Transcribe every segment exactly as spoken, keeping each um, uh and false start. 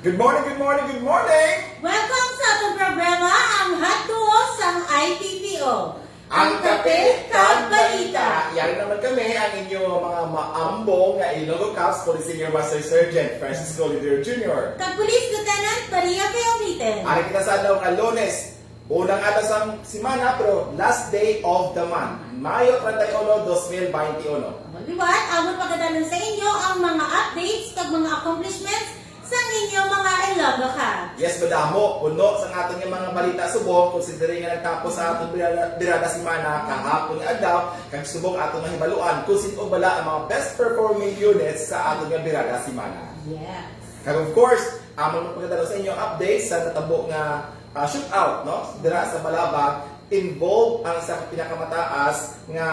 Good morning, good morning, good morning! Welcome sa atong programa, ang Hot Duo sang I P P O. Ang kape kag balita. Yari naman kami, ang inyo mga maambo nga Ilonggo Cops, Police Senior Master Sergeant Francisco Lidero Junior. Kag Police Lieutenant Maria Feomitan. Ari kita sa adlaw nga Lunes, unang adlaw sang semana, pero last day of the month, Mayo treinta y uno, dos mil veintiuno. Liwat, amon pagadanon sa inyo ang mga updates kag mga accomplishments sang inyo mga Ilonggo Cops. Yes, madamo. Puno sang aton nga mga balita subong, considering nga nagtapos sa aton birada, birada semana kahapon nga adlaw, kag subong aton nahibaluan kung sin-o bala ang mga best performing units sa aton nga birada semana. Yes. Kag of course, amon magpagadala sa inyo updates sa natabo nga, ah, shootout, no? Dira sa Malabag, involved ang isa ka pinakamataas nga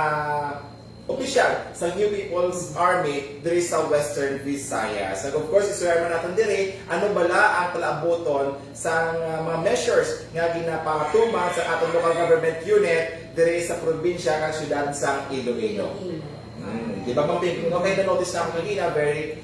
opisyal sa New People's Army diri sa Western Visayas. Kag of course, istorya man naton diri, ano bala ang palaabuton sa, ah, mga measures nga ginapatuman sa aton local government unit diri sa probinsya kag syudad sang Iloilo. Iloilo. Hmm, di ba, Ma'am Ping? Okay, na-notice na ako kanina, very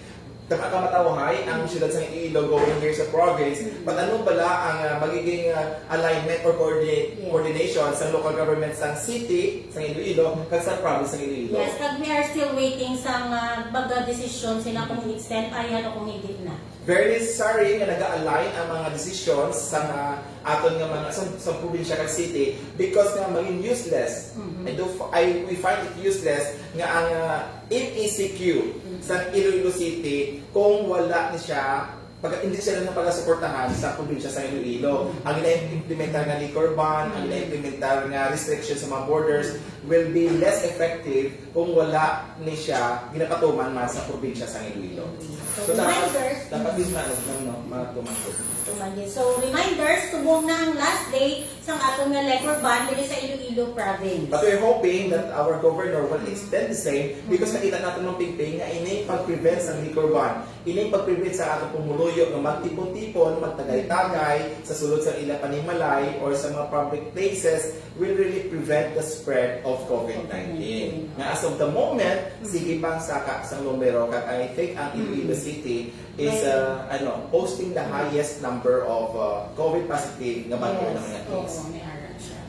Nakakamatawahay ang siyudad sang Iloilo going here sa province. Mm. But ano bala ang, ah, magiging, ah, alignment or coordinate, Yes. coordination sa local government sang city sang Iloilo kag sa province sang Iloilo? Yes, kag we are still waiting sa, ah, pagdesisyon sila kung extend pa yan o kung hindi na. Very necessary nga naga-align ang mga decisions sa, ah, aton nga mga sa, sa probinsya kag city because nga maging useless. Mhm. I do f-, I, we find it useless nga ang, ah, M E C Q sa Iloilo City kung wala ni siya, pag, hindi siya na pagasuportahan sa probinsya sa Iloilo. Ang ina-implementar nga liquor ban, ang ina-implementar nga restriction sa mga borders will be less effective kung wala ni siya ginapatuman man sa probinsya sa Iloilo. So, So, dapat, reminders. dapat din, ano, no, matuman po. Tumanggi. So, reminders, subong na ang last day sang aton nga liquor ban diri sa Iloilo province. But we're hoping that our governor will extend the same because nakita natin ng pingping nga ini pag-prevent sa liquor ban. Ini pag-prevent sa atong pumuluyo nga magtipon-tipon, magtagay-tagay sa sulod sa ila panimalay or sa mga public places will really prevent the spread of COVID nineteen. Nga as of the moment, sige pang saka sang numero, kag I think ang Iloilo City is, uh, ano, posting the highest number of, uh, COVID positive nga bago Yes. na mga Oo, case. May ara siya.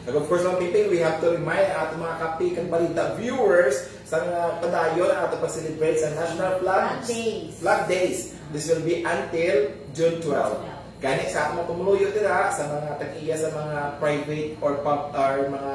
Kag of course, mga people, we have to remind ang ating mga kape kag balita viewers sa nga padayon ang ating pag-celebrate sa National Flag Flag Days. Flag Days. This will be until June twelve. Twelve. Gani sa ating mga pumuluyo dira, sa mga tag-iya sa mga private or pub-, or mga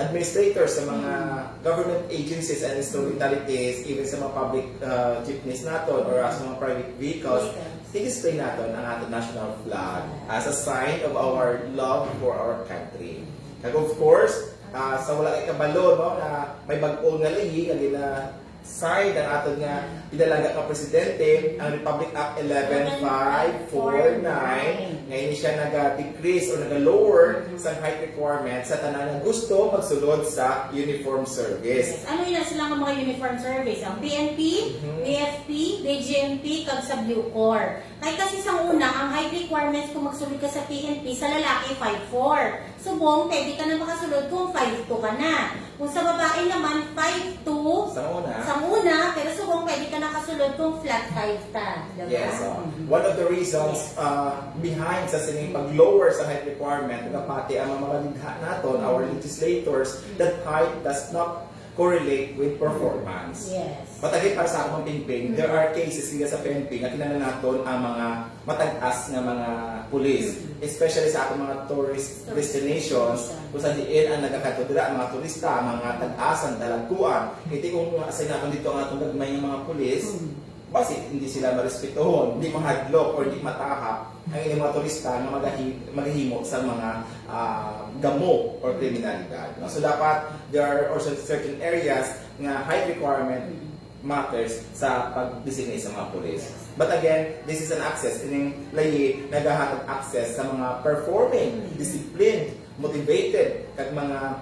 administrator sa mga Mm. government agencies and instrumentalities, even sa mga public, uh, jeepneys naton or sa mga private vehicles, Vehicles. i-display naton ang aton national flag as a sign of our love for our country. Kag of course, uh, sa wala kay kabalo, no, na may bag-o nga layi nga gina-sign ang aton nga pinalangga nga presidente, ang Republic Act eleven five four nine, nga ini siya naga-decrease or naga-lower Mm-hmm. sa height requirement sa tanan nga gusto magsulod sa uniform service. Yes. Ano ina sila nga mga uniform service? Ang P N P, Mm-hmm. B F P, B G M P, kag sa Bucor. Kay kasi sa una, ang height requirements kung magsulod ka sa P N P, sa lalaki, five four. Subong, pwede ka na makasulod kung five two ka na. Kung sa babae naman, five two. Sa una. Sa una, pero subong pwede ka nakasulod kung flat five ta. Diba? Yes, oh. Mhm. One of the reasons, Yes. uh, behind sa sining pag-lower sa height requirement, nga pati ang mga manggidha naton, our Mhm. legislators, Mhm. that height does not correlate with performance. Yes. But again, para sa akong pingping, there Mhm. are cases nga sa P N P nga kinahanglan naton ang mga matag-as nga mga pulis, Mm. especially sa atong mga tourist Tourist destinations, destination. kung sa diin ang nagakadto dira ang mga turista, ang mga tag-as ang dalagkuan. Hindi kung asay naton dito ang atong gagmay nga mga pulis, Mm. basi hindi sila marespetohon, hindi mahadlok, or hindi matahap ang ilang mga turista nga magahi-, magahimo sa mga, ah, gamo or kriminalidad, no? So, dapat there are also certain areas nga height requirement Mm. matters sa pag-designate sa mga pulis. But again, this is an access. Ining layi nagahatag access sa mga performing, Mm. disciplined, motivated, kag mga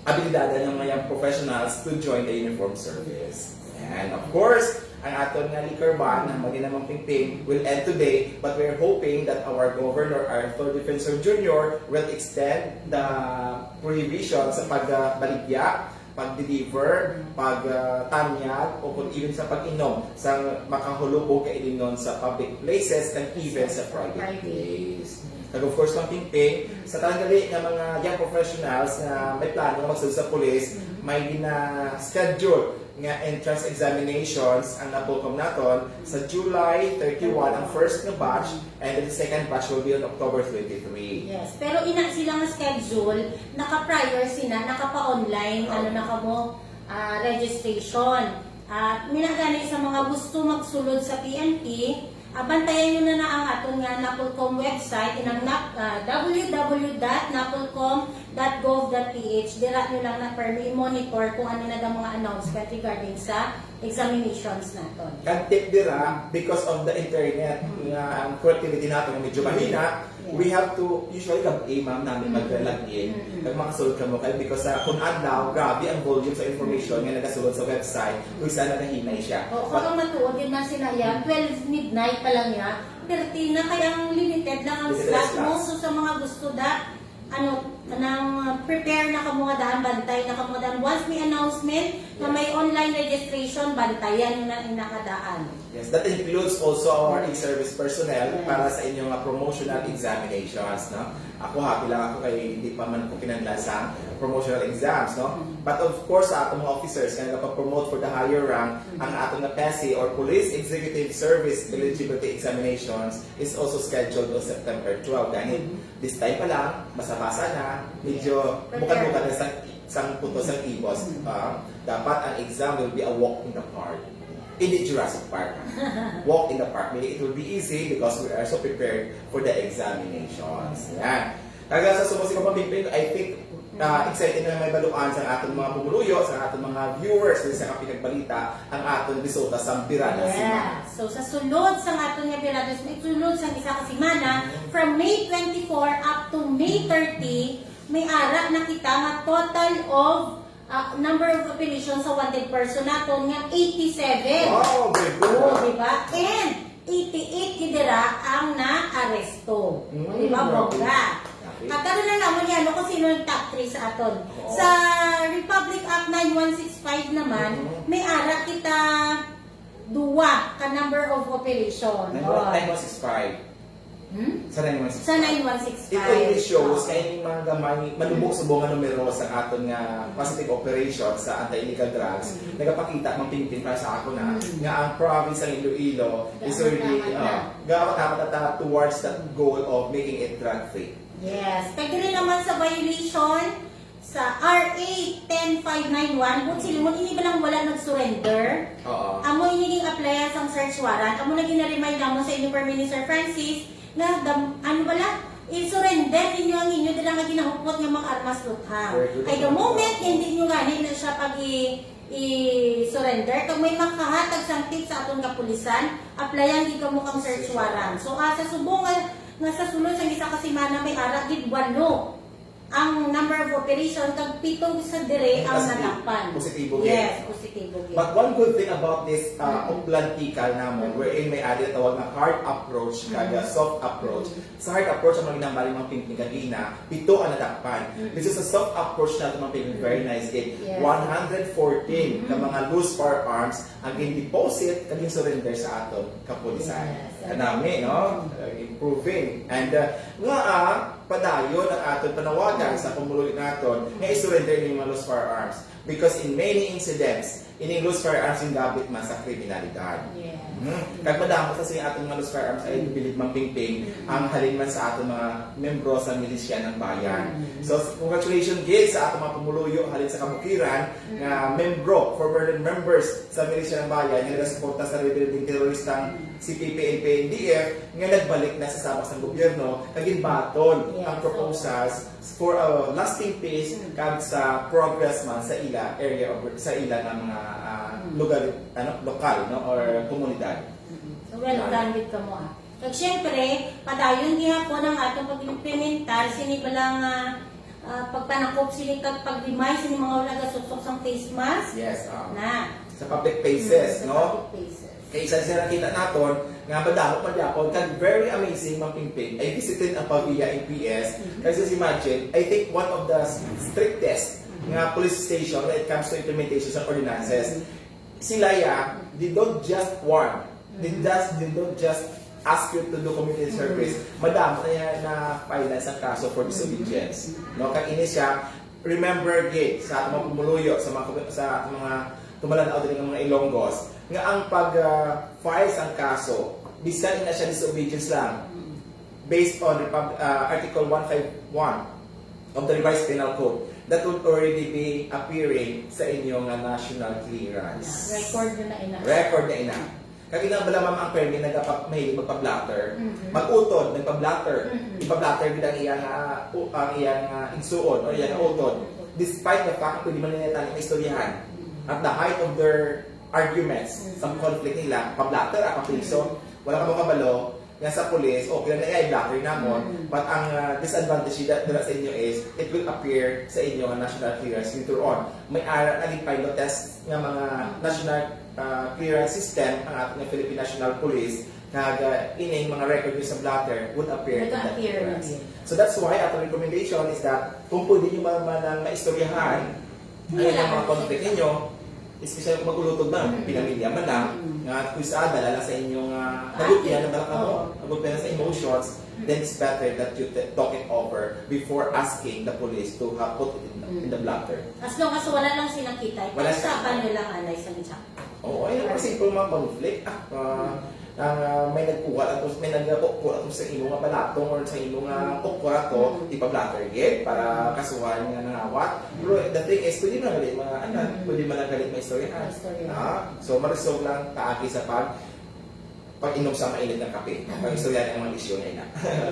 abilidad ng mga young professionals to join the uniform service. And of course, ang aton nga liquor ban, ang mga namang pingping, will end today, but we're hoping that our Governor Arthur Defensor Junior will extend the prohibition sa pagbaligya pag-deliver, pag-tanyag, o kung even sa pag-inom sa makahulubog ka ilimnon sa public places kag even sa private Private. place. Kag of course, Ma'am Pingping, sa tanan gali nga mga young professionals nga may plano nga magsulod sa pulis, may gina-schedule nga entrance examinations ang NAPOLCOM naton sa July thirty-one ang first nga batch, and then the second batch will be on October twenty-three. Yes, pero ina sila nga schedule, naka-prior sila, naka-pa-online, Oh. ano na kamo, ah, registration. At minagani sa mga gusto magsulod sa P N P, ah, bantayan nyo na na ang aton nga NAPOLCOM website, inang nap, ah, w w w dot napolcom dot gov dot p h. Dira nyo lang na permi i-monitor kung ano na ang mga announcement regarding sa examinations naton. Kag tip dira, because of the internet, Mm. nga ang connectivity naton medyo mahina, Yes. we have to, usually gab-i, ma'am, namin Mm. mag-log in. Mm. Kag makasulod kamo kay, because sa kun adlaw, grabe ang volume sa information Mm. nga nagasulod sa website, kung saan nagahinay siya. O, But kung matuod yun na sila, ya, twelve midnight pa lang ya, thirty na, kaya ang limited lang ang Limited slot ang mo. slots. So, sa mga gusto da, ano, nang, uh, prepare na kamo nga daan, bantay na kamo nga daan. Once may announcement na Yes. may online registration, bantayan nyo na ang nakadaan. Yes, that includes also our in-service personnel Yes. para sa inyong, uh, promotional examinations, no? Ako, happy lang ako kay hindi pa man ko kinahanglan sa promotional exams, no? Mm. But of course, sa atong mga officers nga nagapa-promote for the higher rank, Mm. ang atong nga PESE or Police Executive Service Eligibility Examinations is also scheduled on September twelve. Gani, Mm. this time pa lang, basa-basa na, medyo Yes. bukad-bukad na sa, sa punto sa ibos. Mm. Ah, dapat ang exam will be a walk in the park. Hindi Jurassic Park. Walk in the park. Meaning, it will be easy because we are so prepared for the examinations. Yan. Kag sa subong si Ma'am Pingping, I think, ah, excited na may baluan sa atong mga pumuluyo, sa atong mga viewers, sa Kape kag Balita, ang atong resulta sa Birada Semana. Yeah. So, sa sulod sa aton nga Birada Semana, sulod sa isa ka semana, Mhm. from May twenty-four up to May thirty, may ara na kita nga total of, ah, number of operations sa wanted person naton nga eighty-seven. Wow, very good. Oh, di ba? And eighty-eight gid dira ang naaresto. Mm, Di ba, grabe. Bongga? Grabe. At karon na naman yan, no, kung sino yung top three sa aton. Oo. Sa Republic Act nine one six five naman, Mhm. may ara kita duwa ka number of operation. Nine Oh. one, nine one six five. Hmm? Sa nine one six five. Sa nine one six five. It only shows Oo. kay mga gamay, manubo subong nga numero sa aton nga positive operation sa anti-illegal drugs, Mm. nagapakita, Ma'am Pingping, para sa ako na, Mm. nga ang province ng Iloilo is Gamat-gamat already, na. uh, gamat-gamat na ta towards that goal of making it drug-free. Yes. Kag diri naman sa violation, sa R A ten five nine one, buot silingon, ini ba lang wala nag-surrender? Oo. Amo ini ging applyan sang search warrant. Amo na gina-remind namon sa inyo, Prime Minister Francis, nga dam-, ano bala, i-surrender ninyo ang inyo dala nga ginahupot nga mga armas luthang. Very good. Ay, the moment nga hindi nyo gani na siya pag i-, i-surrender, kag may makahatag sang tip sa aton kapulisan, applyan gid kamo kang search warrant. So, ah, sa subong nga, nga sa sulod sang isa ka semana may ara gid walo ang number of operation, kag pito sa dire ang As in, nadakpan. positibo gid. Yes, positibo gid. But one good thing about this uh, Mm. Oplan Tikal namon, Mm. wherein may adi tawag na hard approach kag uh, Mm. soft approach. Mm. Sa hard approach, ang mga ginambali, Ma'am Pingping, kagina, pito ang nadakpan. Mm. This is a soft approach na, Ma'am Pingping, very nice gid. Yes. One hundred fourteen ka Mm. mga loose firearms ang gin-deposit kag gin-surrender sa aton kapulisan. Yes. Kanami, no? Uh, improving. And uh, nga, ah, padayon ang aton panawagan sa pumuluyo naton nga i-surrender ning mga loose firearms. Because in many incidents, ining loose firearms yung gamit man sa kriminalidad. Yes. Mhm. Kag madamo sa siya atong mga loose firearms, I believe, Ma'am Pingping, Mm. ang halin man sa atong mga membro sa Milisya ng Bayan. Mm. So, congratulations gid sa atong mga pumuluyo halin sa kabukiran Mm. nga membro, former members sa Milisya ng Bayan nga nagasuporta sa rebuilding teroristang C P P and P N D F nga nagbalik na sa sabak sang gobyerno kag ginbaton Yes, ang so, proposals for a lasting peace Mm. kag sa progress man sa ila area of, sa ila nga mga, ah, Mm. lugar, ano, lokal, no, or komunidad. Mm. So, welcome gid kamo, ah. Kag syempre, padayon gihapon ang atong pag-implementar sini bala nga, ah, pagpanakop sini kag paglimay sini mga wala gasuksok sang face mask. Yes, ah. Na. Sa public places, Mm, sa no? Public places. Kay isa sa nakita naton nga madamo pa gyapon, kag very amazing, Ma'am Pingping. I visited ang Pavia M P S. Mhm. Kay just imagine, I think one of the strictest nga police station when it comes to implementation sa ordinances. Sila ya, they don't just warn. They just, they don't just ask you to do community service. Madamo na yan na file na sa kaso for disobedience. No, kag ini siya, remember gid sa atong mga pumuluyo, sa mga, sa atong mga tumalan-aw diri nga mga Ilonggos, nga ang pag, ah, file sang kaso, bisan ina siya disobedience lang, based on Repub-, ah, Article one five one of the Revised Penal Code, that would already be appearing sa inyo nga national clearance. Record na na ina. Record na ina. Kag ina bala, ma'am, ang permi nagapa-, mahilig magpa-blotter. Mhm. Mag-utod, nagpa-blotter. Mhm. Ipa-blotter gid ang iyang, ah, u-, ang iyang, ah, igsuon o iyang utod. Despite the fact, pwede man nila tani maistoryahan. At the height of their arguments, Mhm. sa conflict nila, pa-blotter, ah, pa-priso. Wala ka makabalo nga sa police, okay lang na i-blotter namon, Mhm. but ang, ah, disadvantage dira, dira sa inyo is, it will appear sa inyo nga national clearance later on. May ara na gid pilot test nga mga Mhm. national, ah, clearance system ang ating Philippine National Police, kag, ah, ining mga record nyo sa blotter would appear in that Nag-appear na clearance. din. So that's why atong recommendation is that kung pwede nyo man, man ang maistoryahan, ang Wala ilang mga na. conflict ninyo, especially kung mag-ulutod na, Mm. pinamilya man lang, Mm. nga kung sa dala lang sa inyong, ah, Ah, nagulpihan na bala ka mo, oo. nagulpihan na sa emotions, Mm. then it's better that you t- talk it over before asking the police to, ah, put it in, Mm. in the blotter. As long as wala lang sila kita, Wala pag-usapan sila. Nyo lang anay sa chat. Oo, ayun ang simple mga conflict. Ah, ah, ang, ah, may nagkuha ato, may nagkuha ato sa imo nga balatong or sa imo nga Mm. okra to, Mm. ipa-blotter gid para kasuhan nga nangawat. Pero the thing is, pwede man gali mga, ano, Mm. pwede man gali maistoryahan. Maistoryahan. Ah, so, ma-resolve lang paagi sa pag pag-inom sa mainit nga kape. Pag-istoryahan ang mga isyu na ina.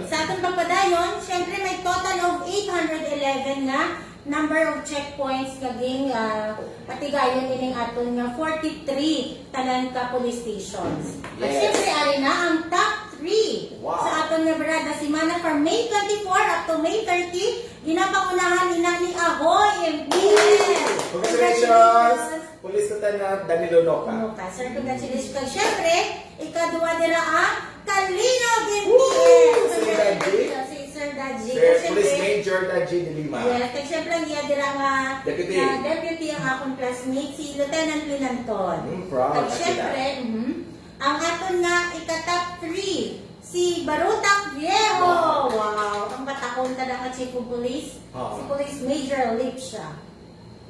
Sa atong pagpadayon, syempre may total of eight hundred eleven nga number of checkpoints nga ging, ah, patigayon ining aton nga forty-three tanan ka police stations. At Yes. syempre, ari na ang top three Wow. sa aton nga Birada Semana from May twenty-four up to May thirty. Ginapangunahan ina ni Ahoy M P S. Congratulations! Police Lieutenant Danilo Noca. Noca, sir, congratulations. Kag syempre, ikaduha dira ang Calinog M P S. Woo! Si Daddy? Si Sir Daddy. Sir, Kag Police syempre, Major Daddy de Lima. Yes, kag syempre ang iya dira nga Deputy. nga deputy ang akong classmate, si Lieutenant Linanton. Mm, proud Kag na sila. syempre, mhm, ang aton nga ika-top three, si Barutak Viejo. Wow. Wow, ang bataon ta nga chief of police, Oo. si Police Major Lipsia.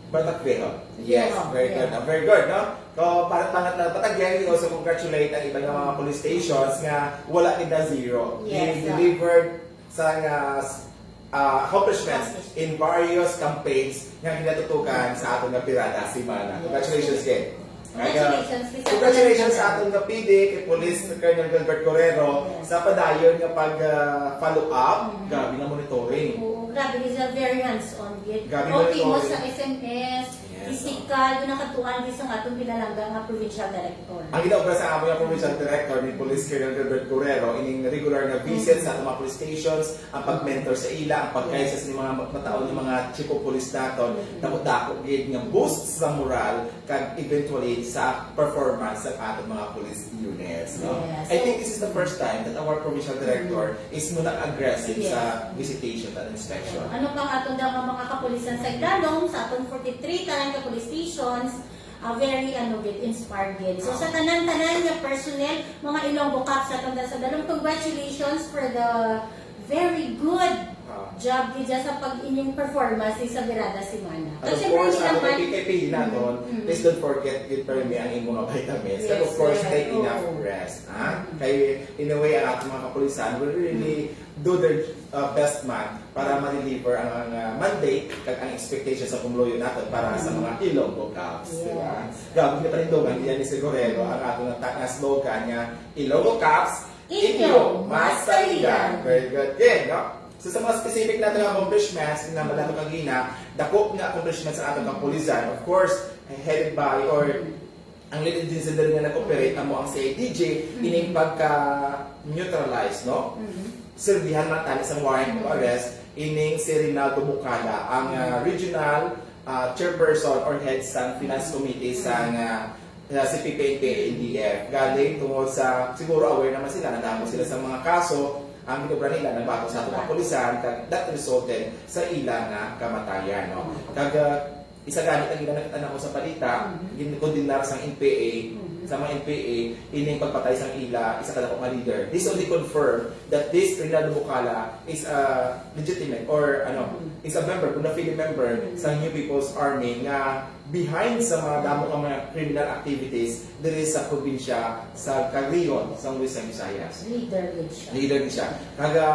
Batak Viejo. Yes, Viejo, very yeah. good. Ah, very good, no? So, para pangat na patagyan, we also congratulate ang iba nga mga police stations nga wala kita zero. Yes, They ah. delivered sa nga, ah, accomplishments Accomplishments. in various campaigns nga ginatutukan sa aton nga Birada Semana. Yes. Congratulations, Ken. Congratulations, Mister Congratulations Colonel. Sa aton nga P D, kay Police Colonel Gilbert Correro, Yes. sa padayon nga pag, ah, follow up, Mhm. grabe nga monitoring. Oo, grabe, he's a very hands-on with Grabe O T mo monitoring. Sa S M S, Yes. physical, yung nakatuan din sa atong pinalangga nga provincial director. Ang ginaobra sa amo nga provincial director ni Police Colonel Gilbert Correro, ining regular nga visit Mhm. sa atong mga police stations, ang pag-mentor sa ila, ang pag-guide sa mga mataon nga mga chief of police naton, Mhm. dako-dako gid nga boost sa moral kag eventually sa performance sa aton mga police units, no? Yes. I think this is the first time that our provincial director is muna aggressive Yes. Sa visitation and inspection. Ano pang aton daw nga mga kapulisan sa Igdalom, sa atong forty-three tanan ka police stations, ah, very, ano, gid, inspired gid. So, sa tanan-tanan nga personnel, mga Ilonggo Cops sa aton sa Igdalom, congratulations for the very good Ah. job gid dyan sa pag-inyong performance sa Birada Semana. And of Kasi course, hindi ang lang man P K P naton, Mm. please don't forget, gid permi ang imo nga vitamins. And of Yes, course, sir. take enough Oo. Rest, ha? Mm. Kay, in a way, ang ating mga kapulisan will really do their, uh, best man para ma-deliver ang, ang, uh, mandate kag ang expectation sa pumuluyo naton para sa mga Ilonggo Cops, di ba? Yes. Grabe nga panindugan niya ni Sigurero ang ato nga ta-, nga slogan nga, "Ilonggo Cops, inyo mas saligan." Very good. Again, no? So, sa mga specific natin nga accomplishments, na malato kagina, dako nga accomplishments sa atong kapulisan. Of course, headed by or ang lead agency diri nga nag-operate amo ang C I D G, Mhm. ining pagka-neutralize, no? Mhm. Serbihan man tani sa warrant of arrest ining si Rinaldo Bucala, ang, ah, regional, ah, chairperson or head sa finance committee sa, ah, sa C P P N P N D F. Galing tungod sa, siguro aware naman sila, nadamo sila sa mga kaso, ang ginobra nila, nagbato sa atong kapulisan, kag that resulted sa ila nga kamatayan, no? Kag, ah, Isa gani ang ila nakita nako sa balita, Mhm. ginkondenar sang N P A, Mhm. sa mga N P A, ining pagpatay sang ila isa ka dako nga leader. This only confirm that this Reynaldo Bucala is a legitimate or, ano, Mhm. is a member, bona fide member Mhm. sa New People's Army nga behind sa mga damo nga mga criminal activities diri sa probinsya sa Caguiones, sa Western Visayas. Leader gid siya. Leader gid siya. Kaga,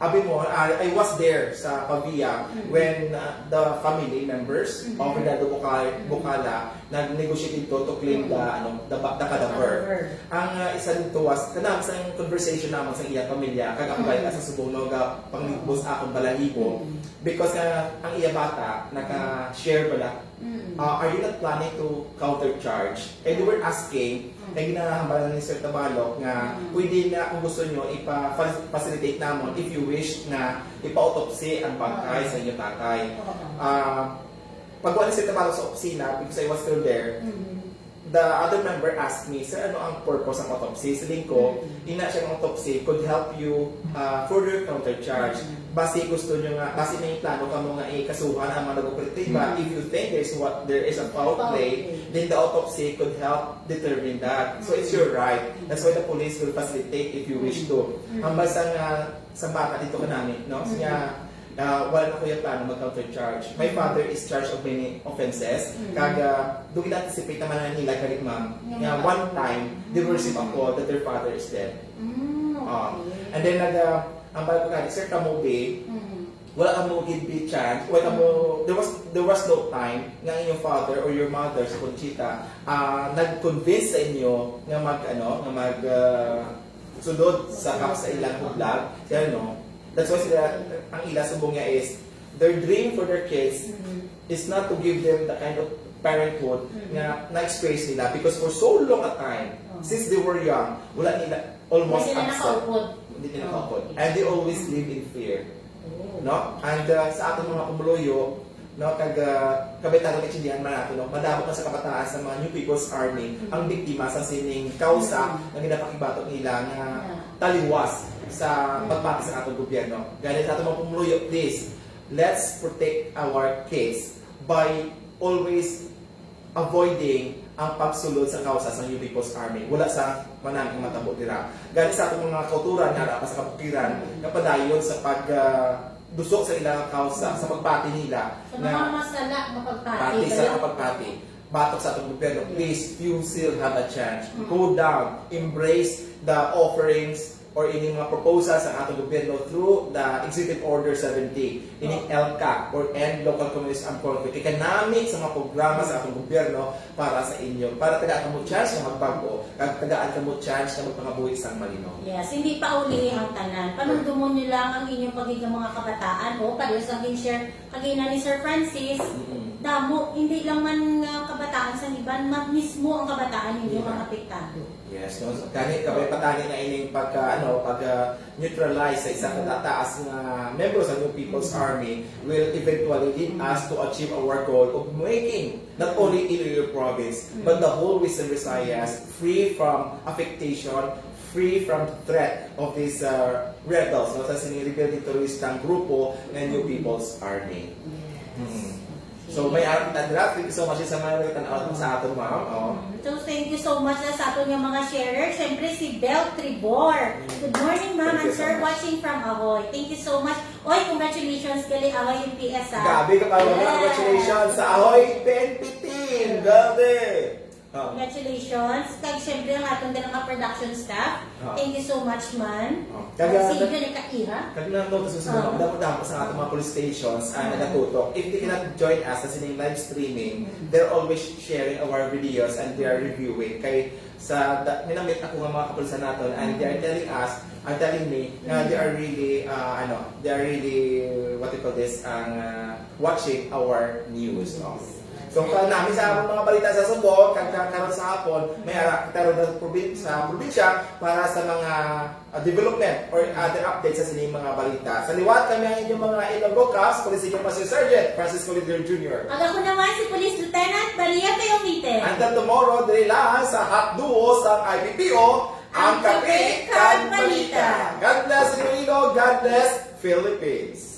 abi mo, I, I was there sa Pavia Mm. when, uh, the family members Mm. of Reynaldo Buca-, Mm. Bucala nag-negotiate dito to claim the, Mm. ano, the ba-, the cadaver. Cadaver. Ang, uh, isa dito was, kanang sa conversation naman sa iyang pamilya, kag ako Mm. balik sa subong, no, ga pangligbos Mm. akong balahibo. Mm. Because nga, ang iya bata, naka-share bala. Mm. Uh, are you not planning to countercharge? And they were asking, Mm. kay ginahambal ni Sir Tabalok nga Mm. pwede na kung gusto nyo ipa-facilitate namon if you wish nga ipa-autopsy ang bangkay Oo. sa inyo tatay. Oo. Ah, pagkuha ni Sir Tabalok sa opisina, because I was still there, Mm. the other member asked me, "Sir, ano ang purpose ng autopsy?" Siling ko, Mm. ina siya ng autopsy could help you, uh, further counter charge. Mm. Basi gusto nyo nga, basi may plano kamo nga ikasuhan ang mga nag-operate, di ba? Mm. If you think there's what, there is a foul Foul play, play. then the autopsy could help determine that. So it's your Mm. right. That's why the police will facilitate if you wish to. Mm. Hambal sa nga, sa bata dito kanami, no? Mm. Siya, ah, wala na kuya plano mag-counter charge. My Mm. father is charged of many offenses. Mm. Kag, ah, do gina-anticipate naman na nila, kani, ma'am, Nga nga mga one time, they will receive a Mm. call that their father is dead. Mm, Ah, okay. and then, nag, ah, ang balik ko gani, sir, kamo, be, Mm. wala kamo gid bi chance, wala kamo, Mm. there was, there was no time nga inyong father or your mother sa Conchita, ah, nag-convince sa inyo nga mag, ano, nga mag, ah, sulod sa, sa ilang hublag. Kaya, no? That's why sila, ang ila subong niya is, their dream for their kids Mm. is not to give them the kind of parenthood Mm. nga na-experience nila, because for so long a time, Oh. since they were young, wala nila almost Hindi nila absent. nakaupod. Hindi nila Oh, nakaupod. okay. And they always Mm. live in fear. Oh. No? And, uh, sa atong mga pumuluyo, no, kag, uh, kabay ta nga maintindihan man nato, no, madamo na sa kabataan sa mga New People's Army Mm. ang biktima sa sining kausa Mm. nga ginapakibatok nila nga Yeah. taliwas sa Mm. pagpati sa atong gobyerno. Gani sa atong mga pumuluyo, please, let's protect our kids by always avoiding ang pagsulod sa kausa sa New People's Army. Wala sa manang matabo dira. Gani sa atong mga kauturan nga ara pa sa kabukiran, nga padayon sa pag, ah, dusok sa ilang kausa, sa pagpati nila Sa na mga masala nga pagpati, pati sa kaya kapagpati. Batok sa atong gobyerno, Yes. please, you still have a chance. Mm. Go down, embrace the offerings or ining mga proposal sa atong gobyerno through the Executive Order seventy, ining Oh. ELCAC or End Local Communist Armed Conflict. Kay kanami sa mga programa sa atong gobyerno para sa inyo, para tagaan kamo chance nga magbag-o, kag tagaan kamo chance nga magpangabuhi sang malinaw. Yes, hindi pa ulihi ang tanan. Panumdumon niyo lang ang inyong pagiging mga kabataan. O, pareho sa gin-share kagina ni Sir Francis, Mm-mm. damo, hindi lang man nga kabataan sa iban, ma-, mismo ang kabataan ninyo Yeah. ang apektado. Yes, no? So, gani, kabay pa tani nga ining pagka, ano, pag, ah, neutralize sa isa ka Mm. taas nga membro sa New People's Mm. Army will eventually lead Mm. us to achieve our goal of making not Mm. only Iloilo province, Mm. but the whole Western Visayas free from affectation, free from threat of these, uh, rebels, no? Sa sining rebelde teroristang grupo nga New Mm. People's Army. Yes. Mm. So, Okay. may arang tandra. Thank you so much sa mga nagtan-aw sa aton, ma'am. Oh. Mm. So, thank you so much na sa aton nga mga sharer. Siyempre, si Bel Tribor. Mm. Good morning, ma'am Thank and you so sir, much. watching from Ahoy. Thank you so much. Oy, congratulations gali Ahoy M P S, ha. Grabe ka, ma'am. Yes. Congratulations sa Ahoy P N P team. Yes. Grabe. Oh. Congratulations. Kag siyempre, ang aton din mga production staff. Oh. Thank you so much, man. Oh. Kag, Kag si ah, Ian, ikaw, iha? Kag na-notice ko sa mga Ah. damo-damo sa ating mga police stations, ah, Ah. nagatutok. If they cannot join us sa sining live streaming, Mm. they're always sharing our videos and they are reviewing. Kay sa da-, minamit ako nga mga kapulisan naton, and they are Mm. telling us, are telling me, nga they Mm. are really, ah, ano, they are really, what you call this, ang, ah, watching our news. Oh. So, ka-, nami sa among mga balita sa Sugbo, kag ka-, karon sa hapon, may ara kita ron sa probin-, sa probinsya para sa mga, ah, development or other updates sa sining mga balita. Sa liwat, kami ang inyong mga Ilonggo Cops, Police Senior Master Sergeant Francisco Leader Junior. Ag ako naman si Police Lieutenant Maria Teomite. Until tomorrow, diri lang sa Hot Duo sa I P P O, ang Ang Kape Kape kag kag Balita. Balita. God bless Iloilo, God bless Philippines.